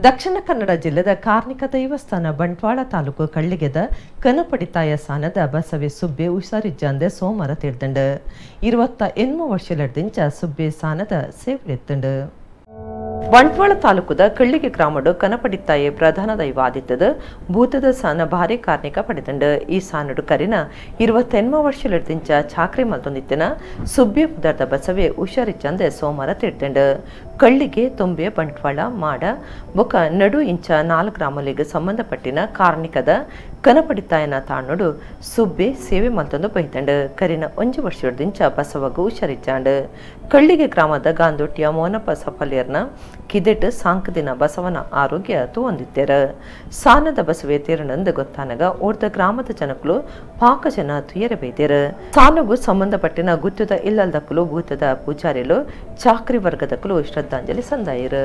ದಕ್ಷಿಣ ಕನ್ನಡ ಜಿಲ್ಲೆದ ಕಾರ್ಣಿಕ ದೈವಸ್ಥಾನ ಬಂಟ್ವಾಳ ತಾಲೂಕು ಕಳ್ಳಿಗೆದ ಕನಪಡಿತಾಯ ಸಾನದ ಬಸವೆ ಸುಬ್ಬೆ ಹುಷಾರಿಜ್ಜಾಂದೆ ಸೋಮವಾರ ತೀರ್ದಂಡು. 28 ವರ್ಷಲೆಡ್ದಿಂಚ ಸುಬ್ಬೆ ಸಾನದ ಸೇವೆಲೆತ್ತುಂಡು. ಬಂಟ್ವಾಳ ತಾಲೂಕುದ ಕಳ್ಳಿಗೆ ಗ್ರಾಮಡು ಕನಪಡಿತ್ತಾಯೆ ಪ್ರಧಾನ ದೈವ ಆದಿತ್ತದ ಭೂತದ ಸಾನ ಭಾರಿ ಕಾರ್ಣಿಕ ಪಡೆದಂಡು. ಈ ಸಾನಡು ಕರಿನ 28 ವರ್ಷಲೆಡ್ದಿಂಚ ಚಾಕ್ರಿ ಮಲ್ತೊಂದಿತ್ತಿನ ಸುಬ್ಬೆ ಪುದರ್ದ ಬಸವೆ ಹುಷಾರಿಜ್ಜಾಂದೆ ಸೋಮವಾರ ತೀರ್ದಂಡು. ಕಳ್ಳಿಗೆ, ತುಂಬೆ, ಬಂಟ್ವಾಳ, ಮಾಡ ಬೊಕ ನಡು ಇಂಚ 4 ಗ್ರಾಮಲೆಗ್ ಸಂಬಂಧಪಟ್ಟಿನ ಕಾರ್ಣಿಕದ ಕನಪಡಿತ್ತಾಯನ ತಾಣುಡು ಸುಬ್ಬೆ ಸೇವೆ ಮಲ್ತೊಂದು ಬೈದಂಡು. ಕರಿನ 1 ವರ್ಷದಿಂಚ ಬಸವಗು ಹುಷಾರಿಜ್ಜಾಂಡು. ಕಳ್ಳಿಗೆ ಗ್ರಾಮದ ಗಾಂದೊಟ್ಟಿಯ ಮೋನಪ್ಪ ಸಫಲೇರ್ನ ಕಿದೆಟ್ ಸಾಂಕದಿನ ಬಸವನ ಆರೋಗ್ಯ ತೂವೊಂದಿತ್ತೆರ್. ಸಾನದ ಬಸವೆ ತೀರ್ನಂದು ಗೊತ್ತಾನಗ ಓರ್ದ ಗ್ರಾಮದ ಜನಕುಲು ಪಾಕ ಜನ ತುಯರೆ ಬೈದೆರ್. ಸಾನಗು ಸಂಬಂಧಪಟ್ಟಿನ ಗುತ್ತದ ಇಲ್ಲಲ್ದಕುಲು, ಭೂತದ ಪೂಜಾರಿಲು, ಚಾಕ್ರಿ ವರ್ಗದಕುಲು ಶ್ರದ್ಧಾಂಜಲಿ ಸಂದಾಯರು.